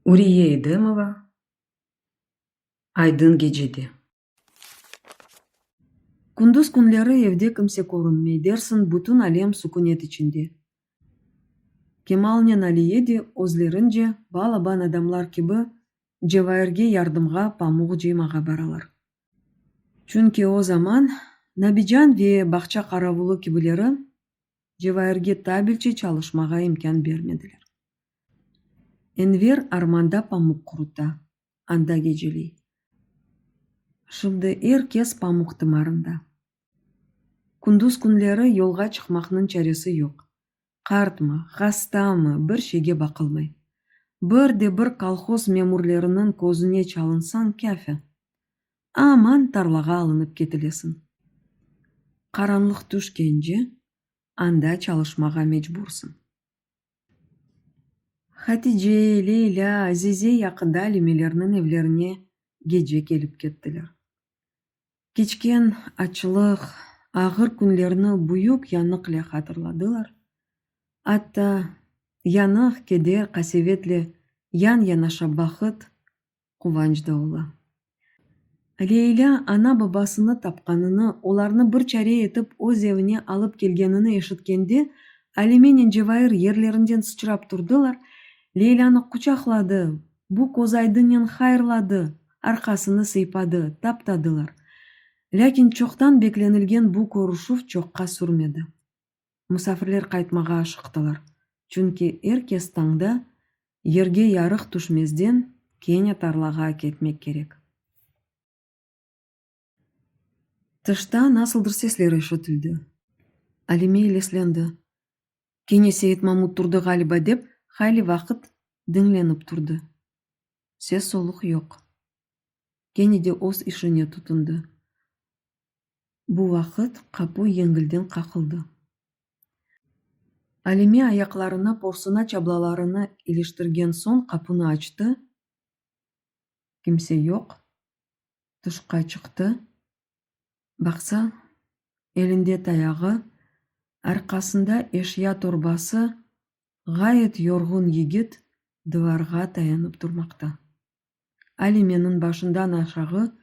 Uriye Edemova Aydın gecede. Kündüz künleri evde kimse körünmey, dersiñ bütün alem sukünet içinde. Kemalnen Aliye de özlerince, balaban adamlar kibi, Cevairge yardımğa pamuq cıymağa baralar. Çünki o zaman Nabican ve bağça qaravulı kibileri Cevairge tabelçe çalışmağa imkân bermediler. Enver armanda pamuq quruta, anda geceley. Şimdi er kes pamuq tımarında. Kündüz künleri yolğa çıqmaqnıñ çaresi yoq. Qartmı, hastamı, bir şeyge baqılmay. Bir de bir kolhoz memurleriniñ közüne çalınsañ kâfi. Aman tarlağa alınıp ketilesiñ. Qaranlıq tüşkence, anda çalışmağa mecbursıñ. Hatice, Leylâ, Azize yaqında Alimelerniñ evlerine gece kelip kettiler. Keçken açlıq, ağır künlerni büyük yanıqle hatırladılar, atta yanıq, keder, qasevetle yan-yanaşa bahıt, quvanç da ola. Leylâ ana-babasını tapqanını, olarnı bir çare etip öz evine alıp kelgenini eşitkende, Alimenen Cevair yerlerinden sıçrap turdılar, Leylânı quçaqladı, bu közaydınnen hayırladı, arqasını sıypadı, taptadılar. Lâkin çoqtan beklenilgen bu körüşüv çoqqa sürmedi. Musafirler qaytmağa aşıqtılar, çünki er kes tañda, yerge yarıq tüşmezden, kene tarlağa ketmek kerek. Tışta nasıldır sesler eşitildi. Alime eleslendi. Kene Seit-Mamut turdı ğaliba dep, hayli vaqıt diñlenip turdı. Ses-soluq yoq. Kene de öz işine tutundı. Bu vaqıt qapu yengilden qaqıldı. Alime ayaqlarına porsuna çablalarını iliştirgen soñ qapunı açtı, kimse yoq, tışqa çıqtı, baqsa, elinde tayağı, arqasında eşya torbası, ğayet yorğun yigit dıvarğa tayanıp turmaqta. Alimeniñ başından aşağı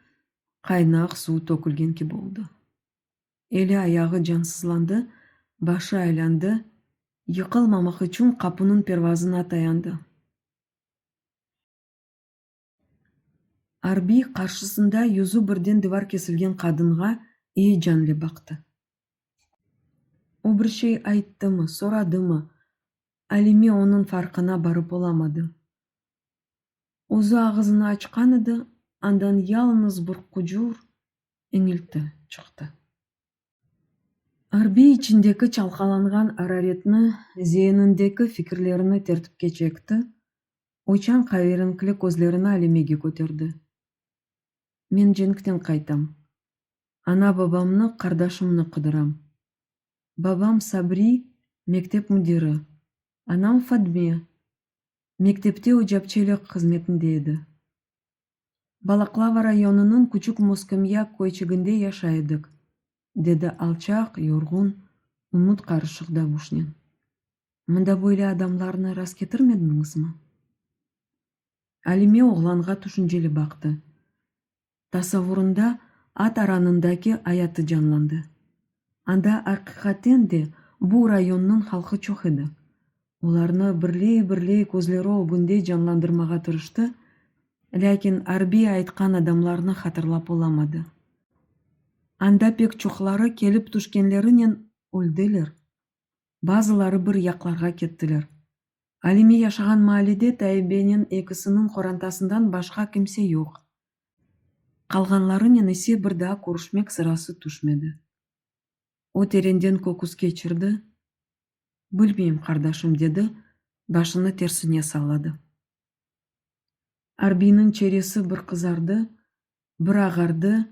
qaynaq suv tökülgen kibi oldı. Eli-ayağı cansızlandı, başı aylandı, yıqılmamaq içün qapunıñ pervazına tayandı. Arbiy, qarşısında yüzü birden dıvar kesilgen qadınğa eyecanle baqtı. O bir şey ayttımı, soradımı, Alime onıñ farqına barıp olamadı. Özü ağızını açqan edi, andan yalıñız bir qucur iñilti çıqtı. Arbiy içindeki çalqalanğan araretni, zeinindeki fikirlerini tertipke çekti, oyçan qaverenkli közlerini Alimege köterdi. Men cenkten qaytam. Ana-babamnı, qardaşımnı qıdıram. Babam Sabri mektep müdiri, anam Fadme mektepte ocapçelik hızmetinde edi. Balaqlava rayonınıñ Küçük Moskımya köyçiginde yaşay edik, dedi alçaq, yorğun, ümüt qarışıq davuşnen. Mında böyle adamlarnı rastketirmediñizmi? Alime oğlanğa tüşünceli baqtı. Tasavurında at aranındaki ayatı canlandı. Anda aqiqaten de bu rayonnıñ halqı çoq edi. Olarnı birley-birley közleri ögünde canlandırmağa tırıştı, lâkin arbiy aytqan adamlarnı hatırlap olamadı. Anda pek çoqları kelip tüşkenlerinen öldiler, bazıları bir yaqlarğa kettiler. Alime yaşağan maalede Taibenen ekisiniñ qorantasından başqa kimse yoq. Qalğanlarınen ise bir daa körüşmek sırası tüşmedi. O terenden köküs keçirdi, Bilmeyim, qardaşım, dedi, başını tersine salladı. Arbiyniñ çeresi bir qızardı, bir ağardı,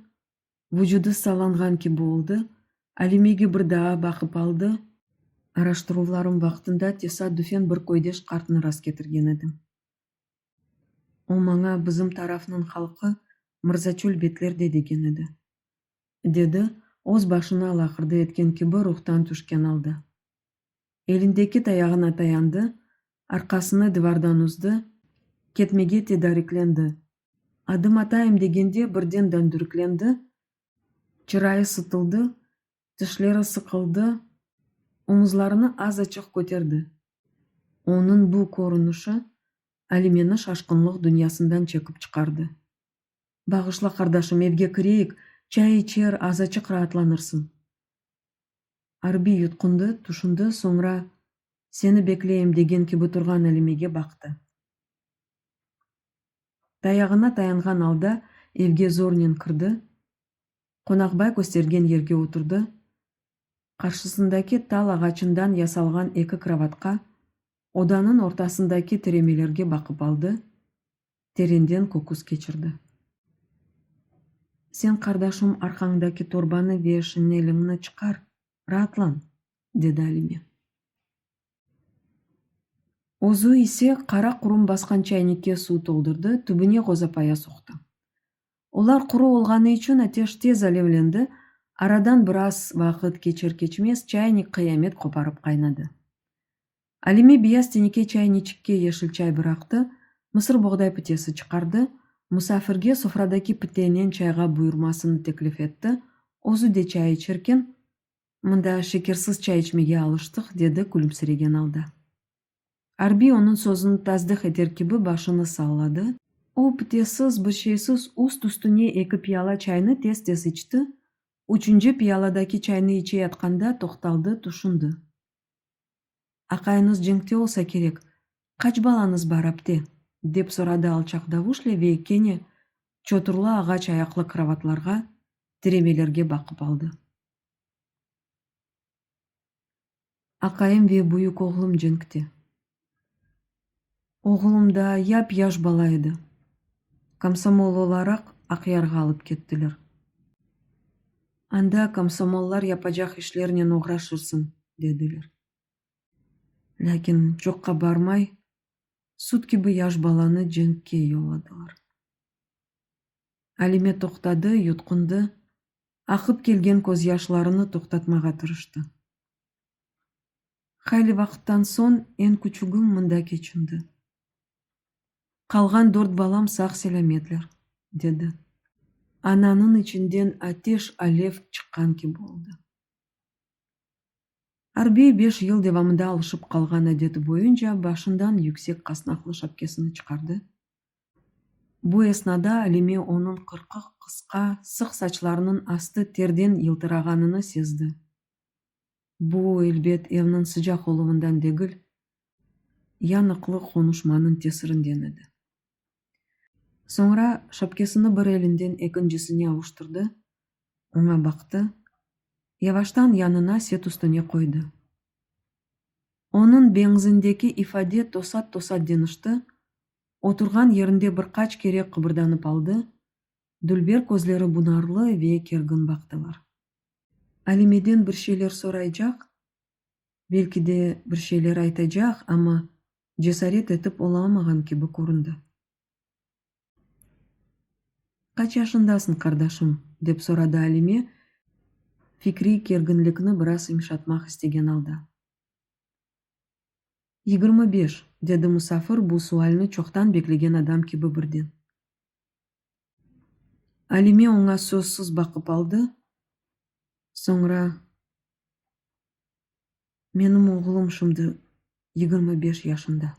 vucudı sallanğan kibi oldı, Alimege bir daa baqıp aldı. Araştıruvlarım vaqtında tesadüfen bir köydeş qartnı rastketirgen edim. O maña bizim tarafnıñ halqı Mırzaçöl betlerde degen edi, dedi, öz başına laqırdı etken kibi ruhtan tüşken alda. Elindeki tayağına tayandı, arqasını divardan üzdi. Ketmege tedariklendi. Adım atayım degende, birden dandüriklendi, çırayı sıtıldı, tişleri sıqıldı, omuzlarını azaçıq köterdi. Onıñ bu körünişi Alimeni şaşqınlıq dünyasından çekip çıqardı. Bağışla, qardaşım, evge kireyik, çay içer, azaçıq raatlanırsıñ. Arbiy yutqundı, tüşündi, soñra, seni bekleyim degen kibi turğan Alimege baqtı. Tayağına tayanğan alda evge zornen kirdi, qonaqbay köstergen yerge oturdı, qarşısındaki tal ağaçından yasalğan eki krovatqa, odanıñ ortasındaki tiremelerge baqıp aldı, terenden köküs keçirdi. Sen, qardaşım, arqañdaki torbanı ve şineliñni çıqar, raatlan, dedi Alime. Özü ise qara qurum basqan çaynikke suv toldurdı, tübüne ğozapaya soqtı. Olar quru olğanı içün ateş tez alevlendi, aradan biraz vaqıt keçer-keçmez çaynik qıyamet qoparıp qaynadı. Alime beyaz teneke çayniçikke yeşil çay bıraqtı, mısırboğday pitesi çıqardı, musafirge sofradaki pitenen çayğa buyurmasını teklif etti, özü de çay içerken, Mında şekersiz çay içmege alıştıq, dedi külümsiregen alda. Arbiy onıñ sözüni tasdiq eter kibi başını salladı. O, pitesiz, bir şeysiz üst-üstüne eki piyala çaynı tez-tez içti, üçünci piyaladaki çaynı içeyatqanda toqtaldı, tüşündi. Aqayıñız cenkte olsa kerek, qaç balañız bar, apte? dep soradı alçaq davuşle ve kene çoturlı ağaç ayaqlı krovatlarğa, tiremelerge baqıp aldı. Aqayım ve büyük oğlum cenkte. Oğlum daa yap-yaş bala edi. Komsomol olaraq Aqyarğa alıp kettiler. Anda komsomollar yapacaq işlernen oğraşırsıñ, dediler. Lâkin çoqqa barmay, süt kibi yaş balanı cenkke yolladılar. Alime toqtadı, yutqundı, aqıp kelgen közyaşlarını toqtatmağa tırıştı. Hayli vaqıttan soñ eñ küçügim mında keçindi. Qalğan dört balam sağ-selâmetler, dedi. Ananıñ içinden ateş-alev çıqqan kibi oldı. Arbiy beş yıl devamında alışıp qalğan adeti boyunca başından yüksek qasnaqlı şapkesini çıqardı. Bu esnada Alime onıñ qırqıq qısqa, sıq saçlarınıñ astı terden yıltırağanını sezdi. Bu, elbet, evniñ sıcaq oluvından degil, yanıqlı qonuşmanıñ tesirinden edi. Soñra şapkesini bir elinden ekincisine avuştırdı, oña baqtı, yavaştan yanına set üstüne qoydı. Onıñ beñzindeki ifade tosat-tosat deñişti, oturğan yerinde bir qaç kere qıbırdanıp aldı, dülber közleri bunarlı ve kergin baqtılar. Alimeden bir şeyler soraycaq, belki de bir şeyler aytacaq, amma cesaret etip olamağan kibi köründi. Qaç yaşındasıñ, qardaşım? dep soradı Alime, fikriy kerginlikni biraz yımşatmaq istegen alda. 25, dedi musafir bu sualni çoqtan beklegen adam kibi birden. Alime oña sözsiz baqıp aldı, soñra, Menim oğlum şimdi 25 yaşında,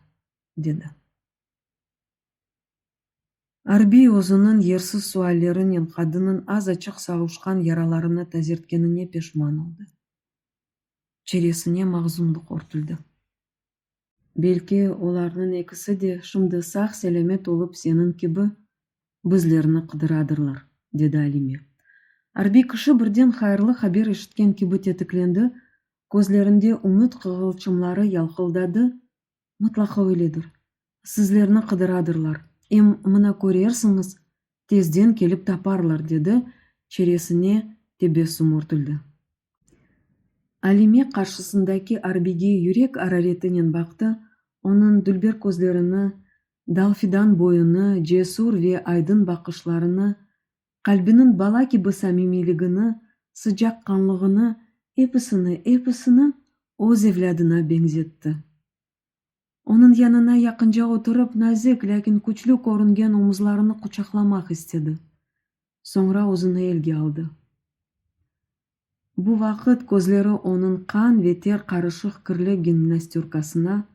dedi. Arbiy özüniñ yersiz suallerinen qadınnıñ azaçıq savuşqan yaralarını tazertkenine peşman oldı. Çeresine mahzunlıq örtüldi. Belki, olarnıñ ekisi de şimdi sağ-selâmet olıp seniñ kibi bizlerni qıdıradırlar, dedi Alime. Arbiy kişi birden hayırlı haber eşitken kibi tetiklendi, közlerinde ümüt qığılçımları yalqıldadı, Mıtlaqa öyledir. Sizlerni qıdıradırlar. Em mına körersiñiz, tezden kelip taparlar, dedi, çeresine tebessüm örtüldi. Alime qarşısındaki arbiyge yürek araretinen baqtı, onıñ dülber közlerini, dal-fidan boyunı, cesür ve aydın baqışlarını, qalbiniñ bala kibi samimiyligini, sıcaqqanlığını, episini, episini öz evlâdına beñzetti. Onıñ yanına yaqınca oturıp, nazik, lâkin küçlü körüngen omuzlarını quçaqlamaq istedi, soñra özüni elge aldı. Bu vaqıt közleri onıñ qan ve ter qarışıq kirli gimnastörkasına,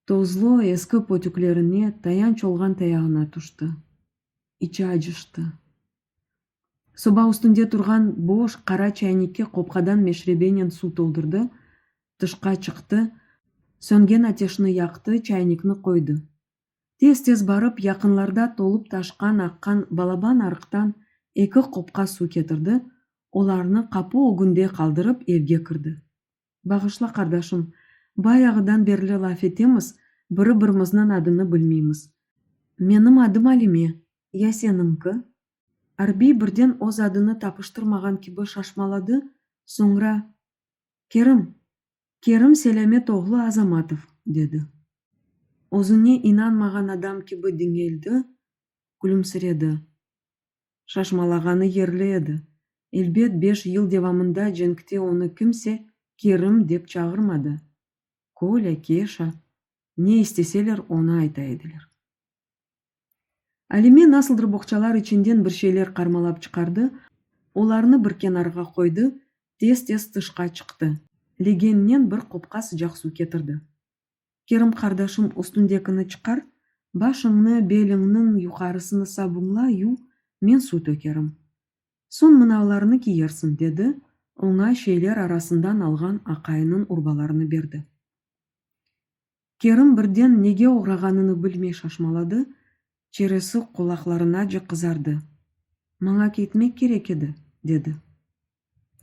tozlu, eski pötüklerine, tayanç olğan tayağına tüşti. İçi acıştı. Soba üstünde turğan boş qara çaynikke qopqadan meşrebenen suv toldurdı, tışqa çıqtı, söngen ateşni yaqtı, çaynikni qoydı. Tez-tez barıp, yaqınlarda tolup-taşqan aqqan balaban arıqtan eki qopqa suv ketirdi, olarnı qapu ögünde qaldırıp, evge kirdi. Bağışla, qardaşım, bayağıdan berli laf etemiz, biri-birimizniñ adını bilmeymiz. Menim adım Alime, ya seniñki? Arbiy birden öz adını tapıştırmağan kibi şaşmaladı, soñra: Kerim, Kerim Selâmet oğlu Azamatov, dedi. Özüne inanmağan adam kibi diñeldi, külümsiredi. Şaşmalağanı yerli edi. Elbet, beş yıl devamında cenkte onı kimse Kerim dep çağırmadı, Kolâ, Keşa, ne isteseler, onı ayta ediler. Alime nasıldır boğçalar içinden bir şeyler qarmalap çıqardı, olarnı bir kenarğa qoydı, tez-tez tışqa çıqtı, legennen bir qopqa sıcaq suv ketirdi. Kerim qardaşım, üstündekini çıqar, başıñnı, beliñniñ yuqarısını sabunla, yuv, men suv tökerim. Soñ mınavlarnı kiyersiñ, dedi, oña şeyler arasından alğan aqayınıñ urbalarını berdi. Kerim birden nege oğrağanını bilmey şaşmaladı, çeresi qulaqlarınace qızardı. Maña ketmek kerek edi, dedi.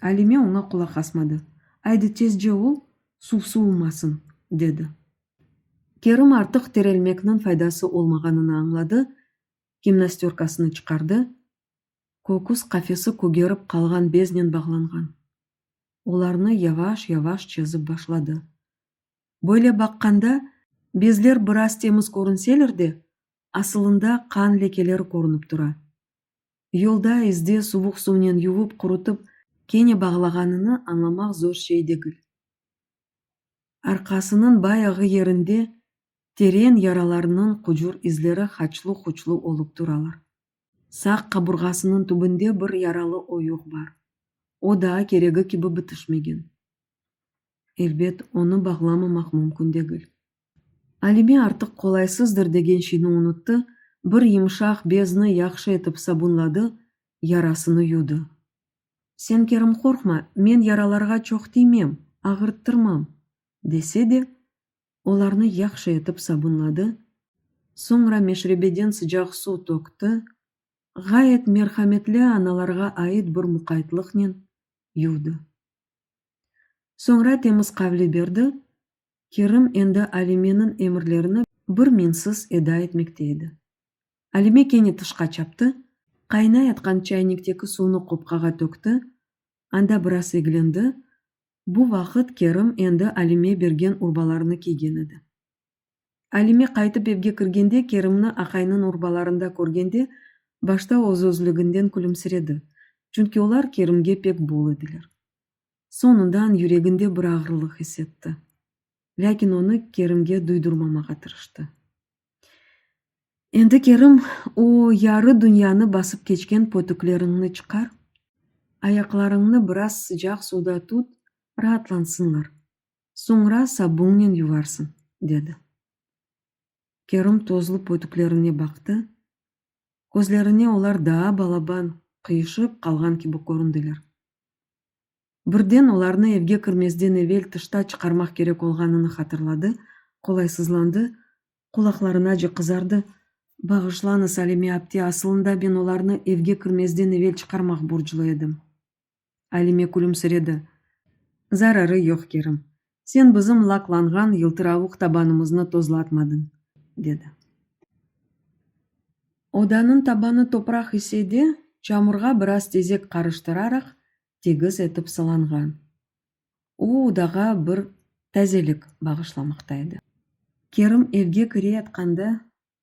Alime oña qulaq asmadı. Aydı, tezce ol, suv suvumasın, dedi. Kerim artıq tirelmekniñ faydası olmağanını añladı, gimnastörkasını çıqardı, köküs qafesi kögerip qalğan beznen bağlanğan. Olarnı yavaş-yavaş çezip başladı. Böyle baqqanda, bezler biraz temiz körünseler de, asılında qan lekeleri körünip tura. Yolda, izde suvuq suvnen yuvıp, qurutıp, kene bağlağanını añlamaq zor şey degil. Arqasınıñ bayağı yerinde teren yaralarnıñ qucur izleri haçlı-huçlu olıp turalar. Sağ qaburğasınıñ tübünde bir yaralı oyuq bar. O daa keregi kibi bitişmegen. Elbet, onı bağlamamaq mümkün degil. Alime artıq qolaysızdır degen şeyni unuttı, bir yımşaq bezni yahşı etip sabunladı, yarasını yudı. Sen, Kerim, qorqma, men yaralarğa çoq tiymem, ağırttırmam, dese de, olarnı yahşı etip sabunladı, soñra meşrebeden sıcaq suv tökti, ğayet merhametli analarğa ait bir muqaytlıqnen yuvdı. Soñra temiz qavle berdi, Kerim endi Alimeniñ emirlerini bir minsiz eda etmekte edi. Alime kene tışqa çaptı, qaynayatqan çaynikteki suvnı qopqağa tökti, anda biraz eglendi, bu vaqıt Kerim endi Alime bergen urbalarını kiygen edi. Alime qaytıp evge kirgende, Kerimni aqaynıñ urbalarında körgende, başta öz-özlüginden külümsiredi, çünki olar Kerimge pek bol ediler. Soñundan yüreginde bir ağırlıq is etti. Lâkin onı Kerimge duydurmamağa tırıştı. Endi, Kerim, o yarı dünyanı basıp keçken pötükleriñni çıqar, ayaqlarıñnı biraz sıcaq suvda tut, raatlansınlar. Soñra sabunnen yuvarsıñ, dedi. Kerim tozlu pötüklerine baqtı, közlerine olar daa balaban, qıyışıp qalğan kibi köründiler. Birden olarnı evge kirmezden evel tışta çıqarmaq kerek olğanını hatırladı, qolaysızlandı, qulaqlarınace qızardı, Bağışlañız, Alime apte, asılında men olarnı evge kirmezden evel çıqarmaq borclu edim. Alime külümsiredi. Zararı yoq, Kerim. Sen bizim laklanğan yıltıravuq tabanımıznı tozlatmadıñ, dedi. Odanıñ tabanı topraq ise de, çamurğa biraz tezek qarıştıraraq, tegiz etip sılanğan. O odağa bir tazelik bağışlamaqta edi. Kerim evge kireyatqanda,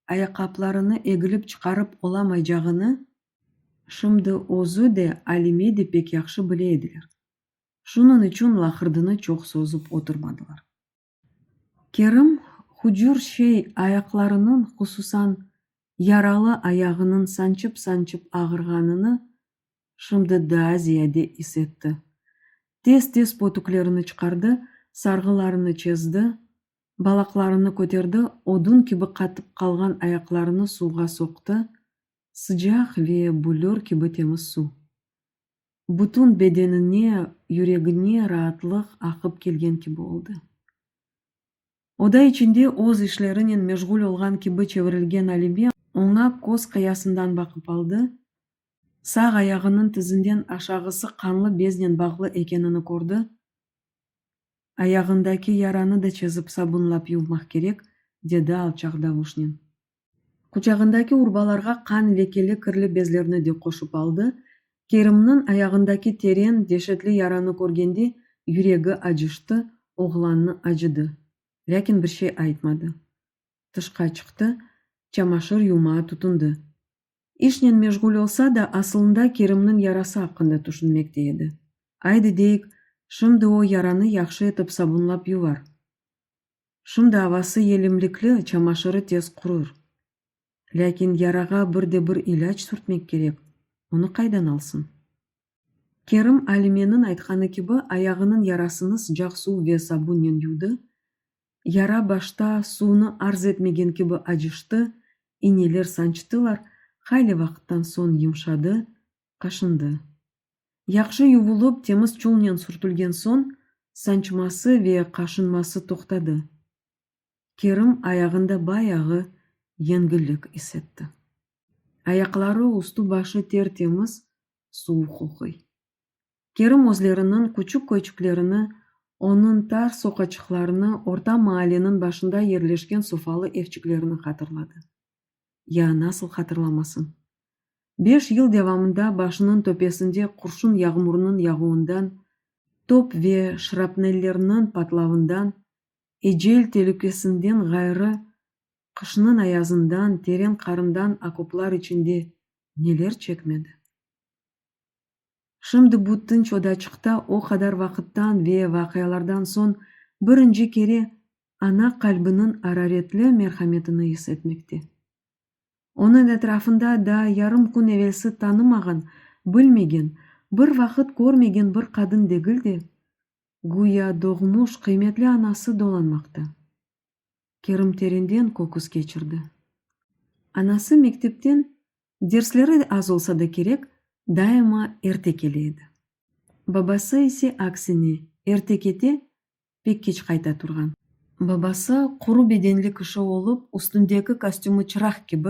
ayaqqaplarını egilip çıqarıp olamaycağını şimdi özü de, Alime de pek yahşı bile ediler. Şunıñ içün laqırdını çoq sozıp oturmadılar. Kerim. Hucur şey, ayaqlarınıñ, hususan yaralı ayağınıñ sançıp-sançıp ağırğanını şimdi daa ziyade is etti. Tez-tez potüklerini çıqardı, sarğılarını çezdi, balaqlarını köterdi, odun kibi qatıp qalğan ayaqlarını suvğa soqtı, sıcaq ve büllür kibi temiz suv. Bütün bedenine, yüregine raatlıq aqıp kelgen kibi oldı. Oda içinde öz işlerinen meşğul olğan kibi çevirilgen Alime oña köz qıyasından baqıp aldı, sağ ayağınıñ tizinden aşağısı qanlı beznen bağlı ekenini kördi, Ayağındaki yaranı da çezip sabunlap yuvmaq kerek, dedi alçaq davuşnen. Quçağındaki urbalarğa qan lekeli kirli bezlerni de qoşıp aldı, Kerimniñ ayağındaki teren, deşetli yaranı körgende, yüregi acıştı, oğlannı acıdı. Lâkin bir şey aytmadı. Tışqa çıqtı, çamaşır yuvmağa tutundı. İşnen meşğul olsa da, asılında Kerimniñ yarası aqqında tüşünmekte edi. Aydı, deyik, şimdi o yaranı yahşı etip sabunlap yuvar. Şimdi avası yelimlikli, çamaşırı tez qurur. Lâkin yarağa bir de bir ilâc sürtmek kerek, onı qaydan alsın? Kerim Alimeniñ aytqanı kibi, ayağınıñ yarasını sıcaq suv ve sabunnen yuvdı. Yara başta suvnı arz etmegen kibi acıştı, ineler sançtılar, hayli vaqıttan soñ yımşadı, qaşındı. Yahşı yuvulıp, temiz çulnen sürtülgen soñ, sançması ve qaşınması toqtadı. Kerim ayağında bayağı yengillik is etti. Ayaqları, üstü-başı ter-temiz, suv qoquy. Kerim özleriniñ küçük köyçiklerini, onıñ tar soqaçıqlarını, orta maaleniñ başında yerleşken sofalı evçiklerini hatırladı. Ya nasıl hatırlamasın? Beş yıl devamında başınıñ töpesinde qurşun yağmurnıñ yağuvından, top ve şrapnellerniñ patlavından, ecel telükesinden ğayrı, qışnıñ ayazından, teren qarından okoplar içinde neler çekmedi? Şimdi bu tınç odaçıqta o qadar vaqıttan ve vaqialardan soñ birinci kere ana qalbiniñ araretli merhametini is etmekte. Onıñ etrafında daa yarım kün evelsi tanımağan, bilmegen, bir vaqıt körmegen bir qadın degil de, güya doğmuş, qıymetli anası dolanmaqta. Kerim terenden köküs keçirdi. Anası mektepten, dersleri az olsa da kerek, daima erte kele edi. Babası ise aksine, erte kete, pek keç qayta turğan. Babası quru bedenli kişi olıp, üstündeki kostümi çıraq kibi,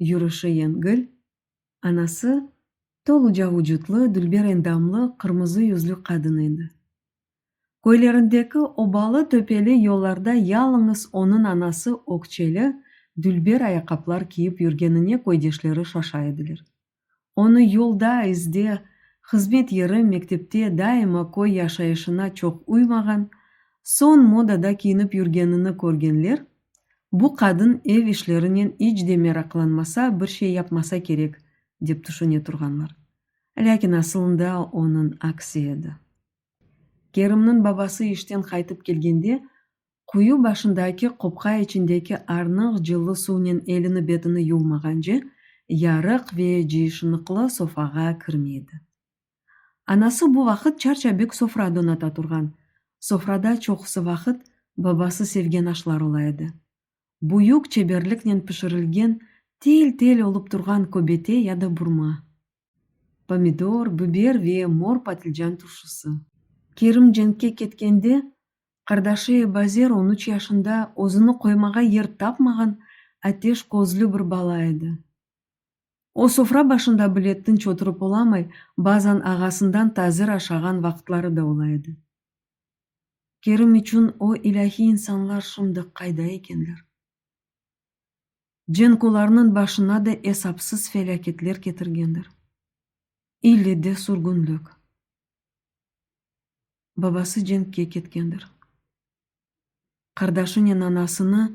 yürüşi yengil, anası toluca vucutlı, dülber endamlı, qırmızı yüzlü qadın edi. Köylerindeki obalı-töpeli yollarda yalıñız onıñ anası ökçeli, dülber ayaqqaplar kiyip yürgenine köydeşleri şaşa ediler. Onı yolda, izde, hızmet yeri, mektepte daima köy yaşayışına çoq uymağan, soñ modada kiyinip yürgenini körgenler, bu qadın ev işlerinen iç de meraqlanmasa, bir şey yapmasa kerek, dep tüşüne turğanlar. Lâkin asılında onıñ aksi edi. Kerimniñ babası işten qaytıp kelgende, quyu başındaki qopqa içindeki arnıq cıllı suvnen elini-betini yuvmağance, yarıq ve cıyışınıqlı sofağa kirmey edi. Anası bu vaqıt çar-çabik sofra donata turğan. Sofrada çoqusı vaqıt babası sevgen aşlar ola edi. Büyük çeberliknen pişirilgen, tel-tel olıp turğan köbete ya da burma. Pomidor, biber ve mor patilcan turşusı. Kerim cenkke ketkende, qardaşı Ebazer on üç yaşında, özüni qoymağa yer tapmağan ateş közlü bir bala edi. O sofra başında bile tınç oturıp olamay, bazan ağasından tazir aşağan vaqıtları da ola edi. Kerim içün o ilâhiy insanlar şimdi qayda ekenler? Cenk olarnıñ başına da esapsız felâketler ketirgendir. İlle de sürgünlik. Babası cenkke ketkendir. Qardaşınen anasını,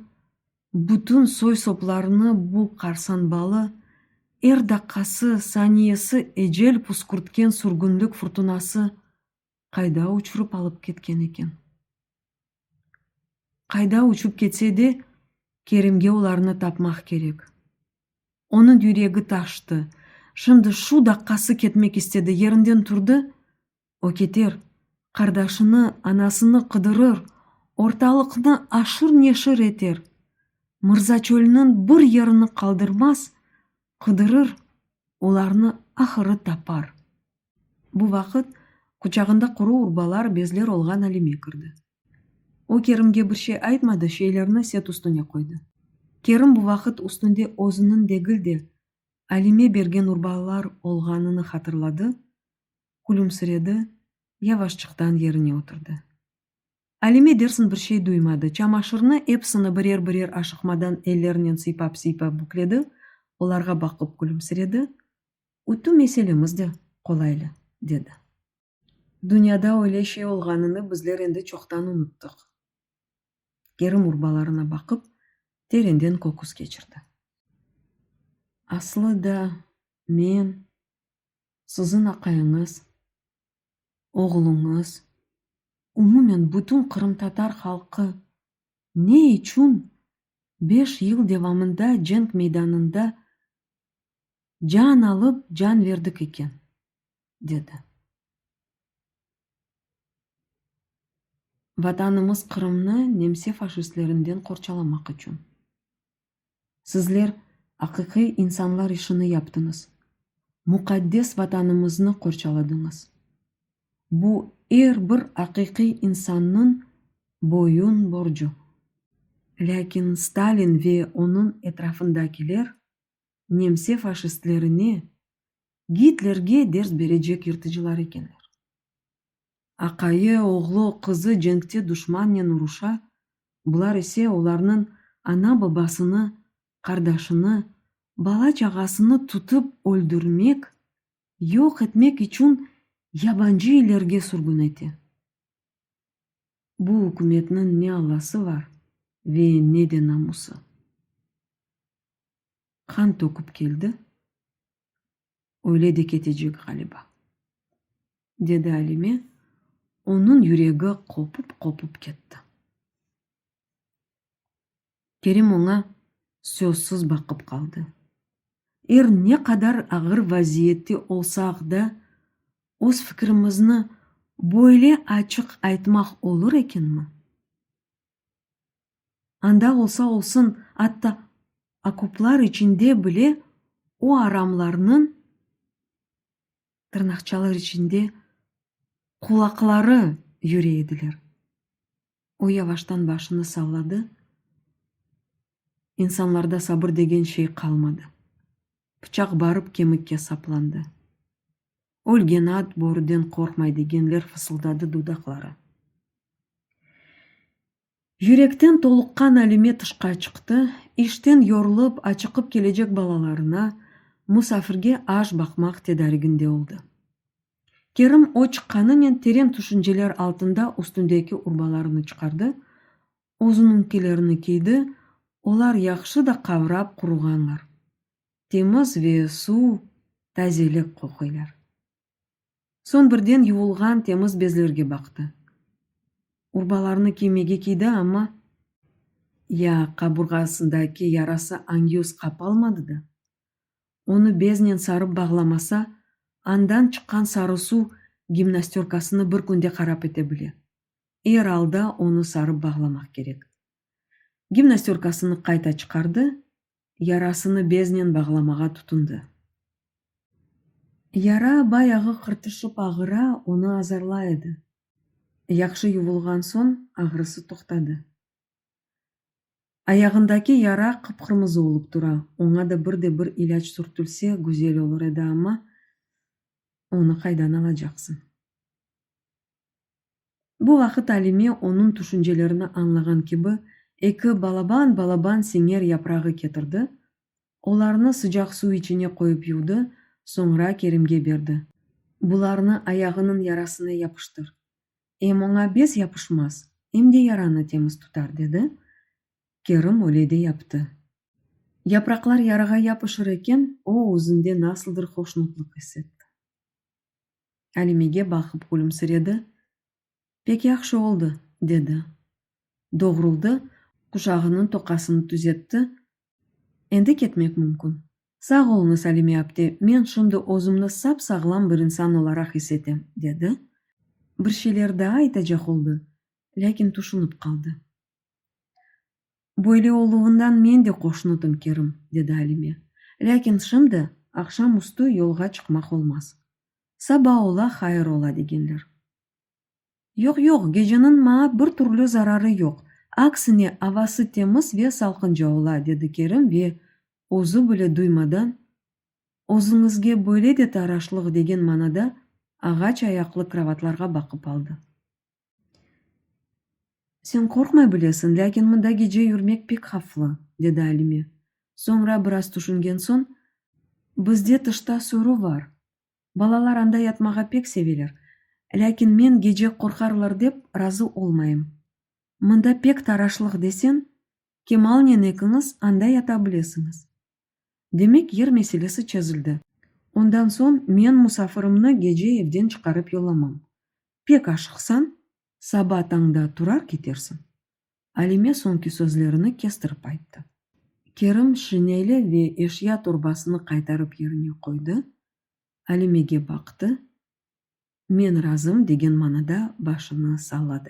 bütün soy-soplarını bu qarsanbalı, er daqqası, saniyesi ecel püskürtken sürgünlik furtunası qayda uçurıp alıp ketken eken? Qayda uçıp ketse de, Kerimge olarnı tapmaq kerek. Onıñ yüregi taştı, şimdi şu daqqası ketmek istedi, yerinden turdı, o keter, qardaşını, anasını qıdırır, ortalıqnı aşır-neşir eter, Mırzaçölniñ bir yerini qaldırmaz, qıdırır, olarnı ahırı tapar. Bu vaqıt quçağında quru urbalar, bezler olğan Alime kirdi. O Kerimge bir şey aytmadı, şeylerni set üstüne qoydı. Kerim bu vaqıt üstünde özüniñ degil de, Alime bergen urbalar olğanını hatırladı, külümsiredi, yavaşçıqtan yerine oturdı. Alime dersiñ bir şey duymadı, çamaşırnı episini birer-birer aşıqmadan ellerinen sıypap-sıypap bükledi, olarğa baqıp külümsiredi, Ütü meselemiz de qolaylı, dedi. Dünyada öyle şey olğanını bizler endi çoqtan unuttıq. Kerim urbalarına baqıp, terenden köküs keçirdi. Aslı da, men, siziñ aqayıñız, oğluñız, umumen bütün qırımtatar halqı ne içün beş yıl devamında cenk meydanında can alıp can berdik eken? dedi. Vatanımız Qırımnı nemse faşistlerinden qorçalamaq içün. Sizler aqiqiy insanlar işini yaptıñız, muqaddes Vatanımıznı qorçaladıñız. Bu er bir aqiqiy insannıñ boyun borcu. Lâkin Stalin ve onıñ etrafındakiler nemse faşistlerine, Gitlerge ders berecek yırtıcılar ekenler. Aqayı, oğlu, qızı cenkte duşmannen uruşa, bular ise olarnıñ ana-babasını, qardaşını, bala-çağasını tutıp öldürmek, yoq etmek içün yabancı illerge sürgün ete. Bu ükümetniñ ne Allası var ve ne de namusı. Qan töküp keldi, öyle de ketecek, ğaliba, dedi Alime, onıñ yüregi qopıp-qopıp ketti. Kerim oña sözsüz baqıp qaldı. Er ne qadar ağır vaziyette olsaq da, öz fikirimizni böyle açıq aytmaq olur ekenmi? Anda olsa olsun, atta okoplar içinde bile o aramlarnıñ, tırnaqçalar içinde, qulaqları yüre ediler. O yavaştan başını salladı, İnsanlarda sabır degen şey qalmadı. Pıçaq barıp kemikke saplandı. Ölgen at börüden qorqmay degenler fısıldadı dudaqları. Yürekten toluqqan Alime tışqa çıqtı, işten yorulıp, açıqıp kelecek balalarına, musafirge aş baqmaq tedariginde oldı. Kerim o çıqqanınen teren tüşünceler altında üstündeki urbalarını çıqardı, özüniñkilerini kiydi, olar yahşı da qavrap quruğanlar, temiz ve suv, tazelik qoquylar. Soñ birden yuvulğan temiz bezlerge baqtı. Urbalarını kiymege kiydi, amma. Ya qaburğasındaki yarası añyüz qapalmadı da? Onı beznen sarıp bağlamasa, andan çıqqan sarı suv gimnastörkasını bir künde qarap ete bile. Er alda onı sarıp bağlamaq kerek. Gimnastörkasını qayta çıqardı, yarasını beznen bağlamağa tutundı. Yara bayağı qırtışıp ağıra, onı azarlay edi. Yahşı yuvulğan soñ ağrısı toqtadı. Ayağındaki yara qıp-qırmızı olıp tura, oña da bir de bir ilâc sürtülse, güzel olur edi, amma onı qaydan alacaqsıñ? Bu vaqıt Alime onıñ tüşüncelerini añlağan kibi, eki balaban-balaban siñer yaprağı ketirdi, olarnı sıcaq suv içine qoyıp yuvdı, soñra Kerimge berdi. Bularnı ayağınıñ yarasına yapıştır. Em oña bez yapışmaz, em de yaranı temiz tutar, dedi. Kerim öyle de yaptı. Yapraqlar yarağa yapışır eken, o, özünde nasıldır hoşnutlıq is etti. Alimege baqıp külümsiredi, Pek yahşı oldı, dedi. Doğruldı, quşağınıñ toqasını tüzetti. Endi ketmek mümkün. Sağ oluñız, Alime apte, men şimdi özümni sap-sağlam bir insan olaraq is etem, dedi. Bir şeyler daa aytacaq oldı, lâkin tüşünip qaldı. Böyle oluvından men de hoşnutım, Kerim, dedi Alime. Lâkin şimdi, aqşam üstü yolğa çıqmaq olmaz. Saba ola, hayır ola, degenler. Yoq, yoq, geceniñ maña bir türlü zararı yoq, aksine avası temiz ve salqınca ola, dedi Kerim ve özü bile duymadan, özüñizge böyle de taraşlıq degen manada ağaç ayaqlı krovatlarğa baqıp aldı. Sen qorqmay bilesiñ, lâkin mında gece yürmek pek havflı, dedi Alime. Soñra biraz tüşüngen soñ, Bizde tışta sürü bar. Balalar anda yatmağa pek seveler, lâkin men gece qorqarlar dep, razı olmayım. Mında pek taraşlıq deseñ, Kemalnen ekiñiz anda yata bilesiñiz. Demek yer meselesi çezildi. Ondan soñ men musafirimni gece evden çıqarıp yollamam. Pek aşıqsañ, saba tañda turar ketersiñ. Alime soñki sözlerini kestirip ayttı. Kerim şineli ve eşya torbasını qaytarıp yerine qoydı, Alimege baqtı, men razım degen manada başını salladı.